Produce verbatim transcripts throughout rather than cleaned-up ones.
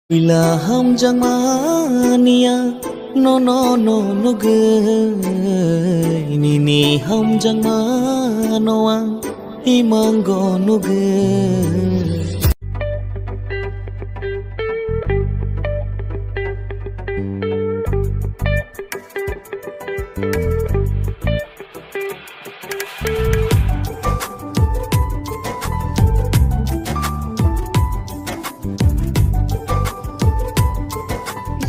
Puila hamjakma niya nono no nugwi, nini hamjakma no ang imango nugwi.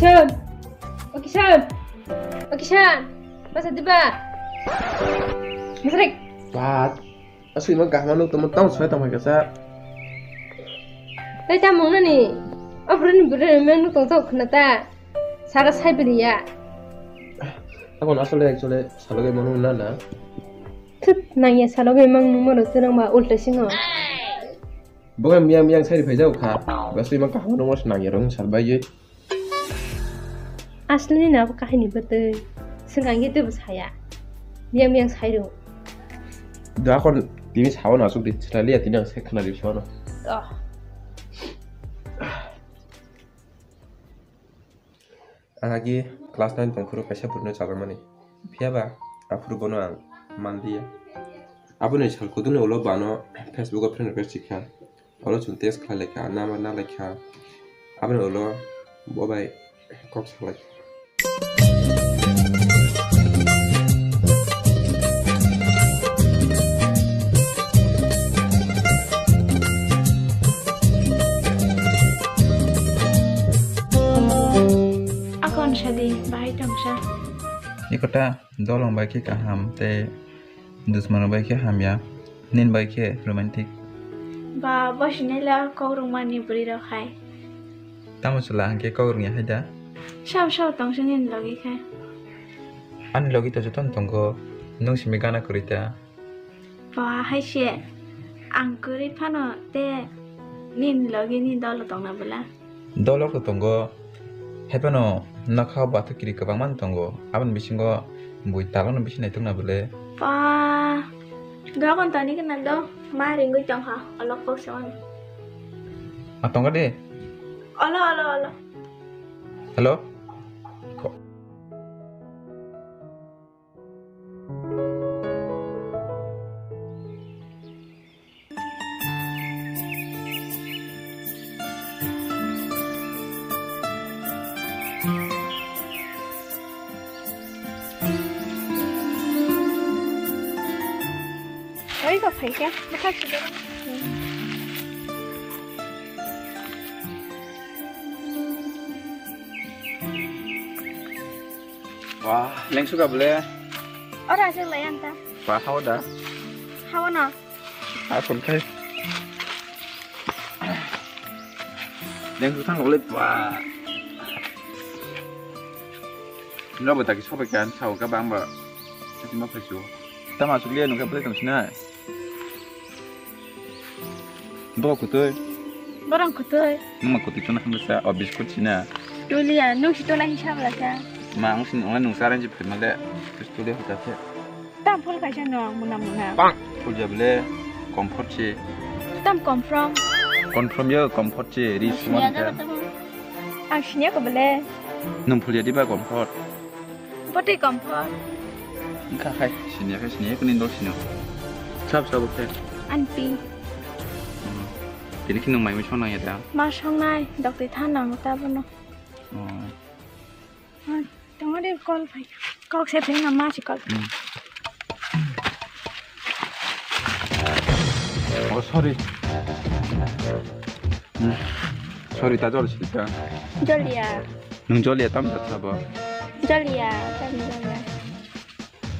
Kisan! O Kisan! O Kisan! Masa diba? Masrik! Bat! Asli mang kahma nuk tamo tamo soi tamo kasa. Tai tamo nani? Obroni bere mang nuk tamo khna ta. Saka sai bini ya. Ako asli actually saloge manu na na. Thut, nangya saloge mang nungmano twnangba ulta singo. Boga miyang miyang sai phai jao kha. Basui mang kaham nungmano nangya rong sar bai ye. Asli ni na bo kahini bwtwi. Swkang ye tebo saya. Miyang miyang sai rw. Da kon tini sawan asuk di chitaliya tini ang sai khna di sawan. Oh. Ang agi class nine tongphuru kaisa purino chajakmani. Phiyaba aphuru bono ang manliya. Aboni sal kutung ni ulo bano Facebook o friend request rikha. Olo chwng text khlai laikha, nama na laikha. Aboni ulo bo bai kok sa laikha. Akon sadi bahai tongsa. Ikota dolong bai khe kaham tei dusmano bai khe hamya, nin bai khe romantic. Ba, bo sinela kok rwngmani bwrwi rok hai. Tamo chwla hwnkhe kok rwngya hai da? Sao sao tongsa nini logi khe. Ani logi to jotono tongo, nwng simi gana kwrwi ta. Ba, hai se, ang kwrwi phano tei nini logi ni dolo tongna bwla? Dolo khe tongo, hai phano nokha o bathok kiri kwbangma no tongo, aboni bisingo bui talano bisi naithokna bwle. Ba, gabon tani gana do, ma ringwi tongkha, olok kok se ono. A tongo de? Olo, olo, olo. Hello? Ko- Oi, kok phaikha, bwkhak sujak. Wah, lengsu ka bole? Ora aswk lai ang ta. Wah, hao da? Hao no. Aswk khai. Lengsu thang bole, wah. Nrabo taki sobai kan sao ka bang ba. Sima phaisu. Tama aswk liya nungkha bole tong sinai. Bo kutui. Borang kutui. Numa kutui chuna hamsa, o biscuit sina. Tulia, nung si tuna hisab la sa. Ma, ang sin online nung saran ji phai male. Tulia hota the. Tam phol kaisa no, muna muna. Phol ja bole, comfort si. Tam confirm. Confirm yo, comfort si, ri suman ka. Ang sinya ko bole. Nung phol ja diba comfort. Botwi comfort. Wngkha khai, siniya khai, siniya kuni dol sino. Sab sabo khe. Anti. Hmm. Tini khe nwng mai mui songnang ya da? Ma songnai, doktwi tha nango ta bono. Oh. Ah, tongo de call phai. Kok se phai na ma si call. Hmm. Oh, sorry. Hmm. Sorry, ta jol sita. Joliya. Nwng joliya tam jat sabo? Joliya, tam joliya.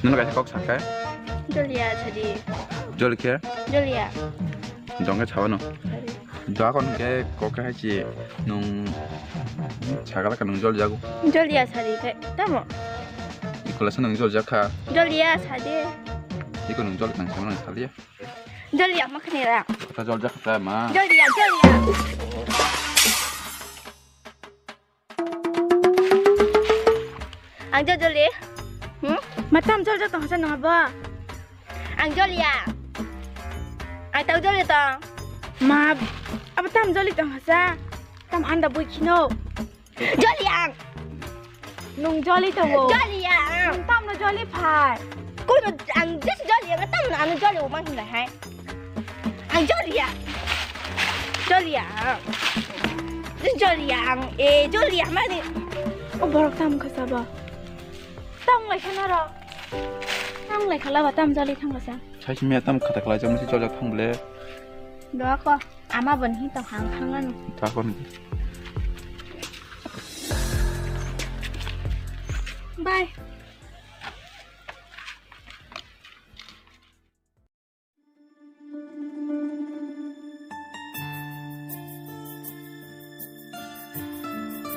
Nono kaisa kok sakha? Joliya sadi. Joli khe? Joliya. Jong khe sabo no? Sadi. Doa kon khe kok khe hai si nwng sagala khe nwng joli jago. Joliya sadi khe tamo? Ikula sa nwng joli jakha. Joliya sadi. Iko nwng joli nang sama nang saliya. Joliya ma khani ra. Kota joli jakha ta ma. Joliya, joliya. Ang jol joli. Hmm? Ma tam jol jol tong hasa nang abo? Ang joliya. Ang tau joli tong. Ma, abo tam joli tong hasa. Tam anda bui khino. Joli ang. Nung joli tongo. Joli ang. Nung tamno joli phai. Kono ang just joli ang, tamno ano joli umang hinlai hai. Ang joli ang. Joli ang. Just joli ang. Eh, joli ang mani. O borok tam khasa ba. Tam lai khana ro. Tam lai khala ba tam joli thang ba sa. Sai simi tam khata khlai jam si joli thang ble. Doa ko. Ama boni hi tong hang thang ano. Takon. Bye.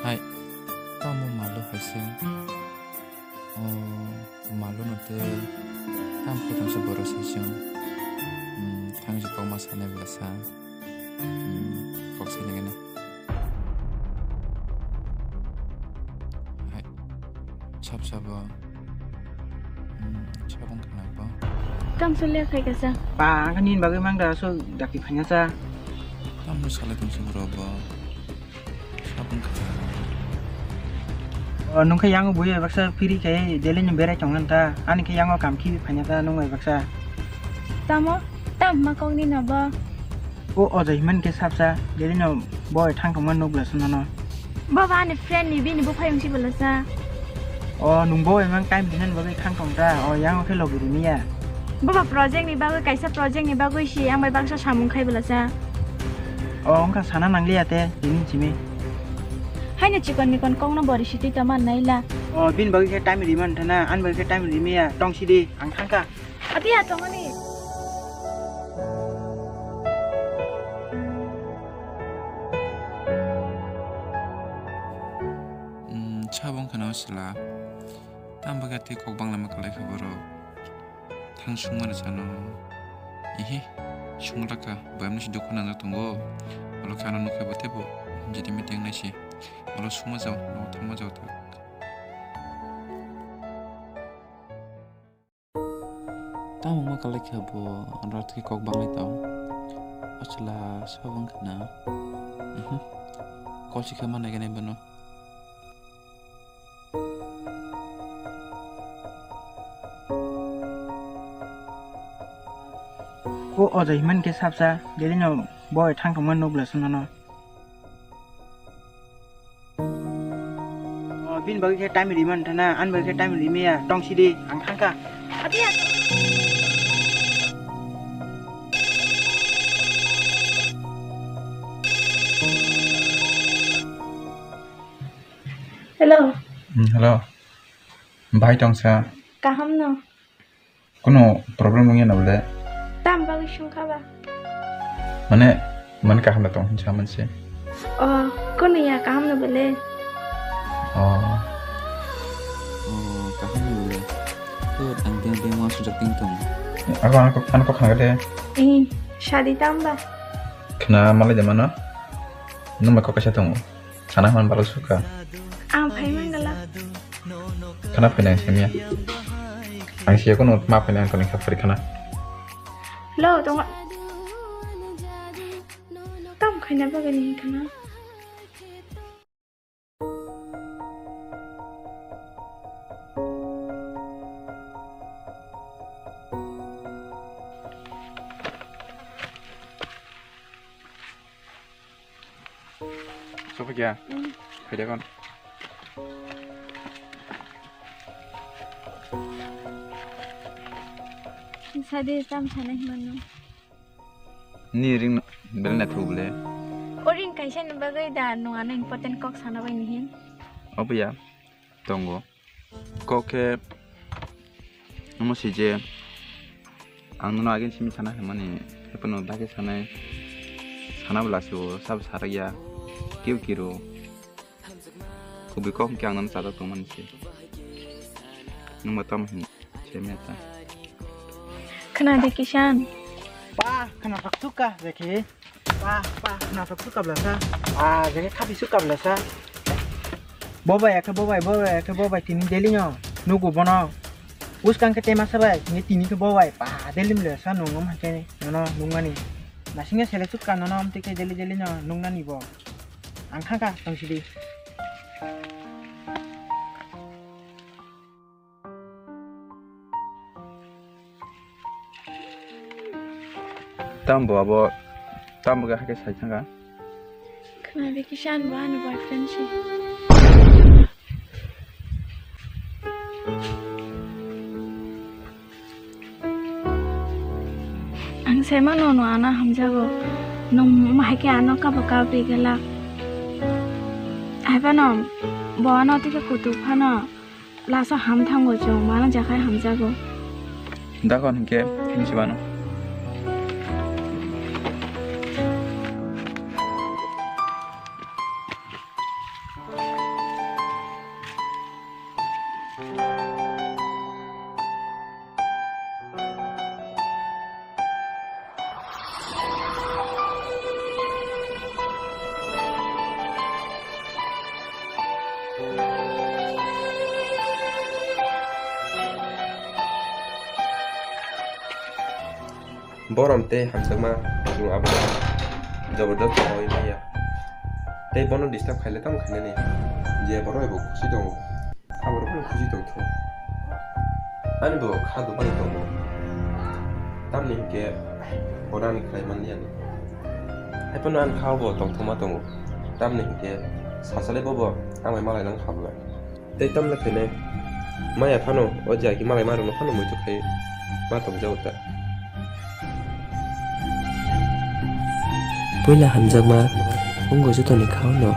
Hai, tamo malo hai se. Oh, malo no te tam khe tongsa borok saichung. Hmm, thangsi kokma sanai bwlasa. Hmm, kok sai nangino. Hai, sab sabo. Hmm, sabong khana bo. Kam sulia khai kasa. Pa, ang khe nini bagwi mang da, so dakti phanya sa. Tamo salai tongsa borok bo. Sabong kha. O, nung khe yang bui baksa phiri khe daily ni berai tong ta. Ani khe yang o kam khi phanya ta nung bai baksa. Tamo? Tam ma kok ni no bo? O, o jai man khe sapsa daily no boy thang tong man nuk bla sung no. Bo ba ani friend ni bini bo phayung si bla sa. O, nung boy mang time dinan bagwi thang tong ta. O, yang o khe logi ri miya. Bo ba project ni bagwi kaisa project ni bagwi si ang bai baksa samung khai bla sa. O, wngkha sana nangliya te, tini chimi. Haino chikon mikon kokno bori sitwi tongma naila. O, bini bagwi khe time rima wngthana, ani bagwi khe time rimiya, tong sidi, ang thangkha. Ati ya tongani. Hmm, sabong khana sila. Tam bagwi tei kok bangla ma kalai kha borok. Thang sungmani sano. Ihi, sunglaka, boyamni si dukhu nangjak tongo. Olo khe ano nukhe bo teibo, jiti meeting nai si. Olo sungma jao, nogo thangma jao ta. Tamo ma kalai kha bo, ano tei kok banglai tong. Achla, sabong khna. Mhm. Kol si khe ma nai gani bono. O, o jai man khe sapsa, daily no boy thang thangma nukla sung ano. O, bini bagwi khe time rima wngthana, ani bagwi khe time rimiya, tong sidi, ang thangkha. Hello. Hmm, hello. Bhai tongsa. Kaham no? Kuno problem wngya na bole? Tam bagwi sungkha ba? Mane, mane kaham na tong hinsa manse. O, kuno ya kaham na bole? O. O, kaham na bole. Ko ang dia dia ma sujak ting tong. Ako, ako, ako khana de. Eh, shadi tam ba? Khna malai de mano. Numa ko kaisa tongo. Sana hwn balo suka. Ang phai mangala. Khana phai nang semia. Ang siya kono ma phai nang kono kha phari khana. Lo, tonga. Tam khaina bagani khana. Sophaikha? Mm. Phaida kon? Sadi tam sana himano. Ni ring bel na thubule. O ring kaisa ni bagwi da nung ano important kok sana bai ni hin. Obo ya. Tongo. Kok khe omo si je ang nono agin simi sana hwnmani, haiphano dagi sanai sana bwla si o sabo sarakya kiu kiro. Kubui kok hwnkhe ang nono chajak tongmani se. Nwng bo tamo hin se meta. Khna de Kishan. Pa, khna thak thuk ka, je khe. Pa, pa, natok su kabla sa. Ah, jage khapi su kabla sa. Bobai, ake bobai, bobai, ake bobai, tini daily no. Nugu bono. Us kang ke tema sabai, tini tini ke bobai. Pa, daily mle sa nungum hake, nono, nungmani. Nasinga selek su ka, nono, am tike daily, daily no, nungnani bo. Ang thangkha, tong sidi. Tambo abo, tambo khe hakhe sai thangkha. Khna bikisa anbo ani boyfriend se. Ang sai mano no ano hamjago. Nwng hai khe ano kabo kabri gela. Hai phano bo ano tei khe kutuk phano. Lasa ham thango chwng, mano jakhai hamjago. Dakon hinkhe, hinsi mano. Borom tei hamjakma chwng abono jabardast khaui manya. Tei bono disturb khaile tamo khainani? Je borok bai bo khusi tongo. Aborok phano khusi tongthung. Ani bo kha dubani tongo. Tamni hinkhe bono ani khlai manliya ni. Haiphano ani kha bo tongthokma tongo. Tamni hinkhe sachalai bobo ang bai malai nang kha bwlai. Tei tamle khainai maya phano o jaki malai marokno phano muitu khai ma tongjago ta. Puila hamjakma wngwi jotoni khao no,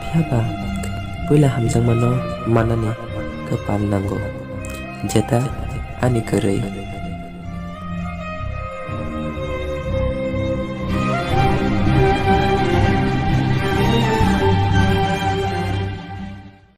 phiya ba puila hamjakmano manani kwpal nango, jeta ani kwrwi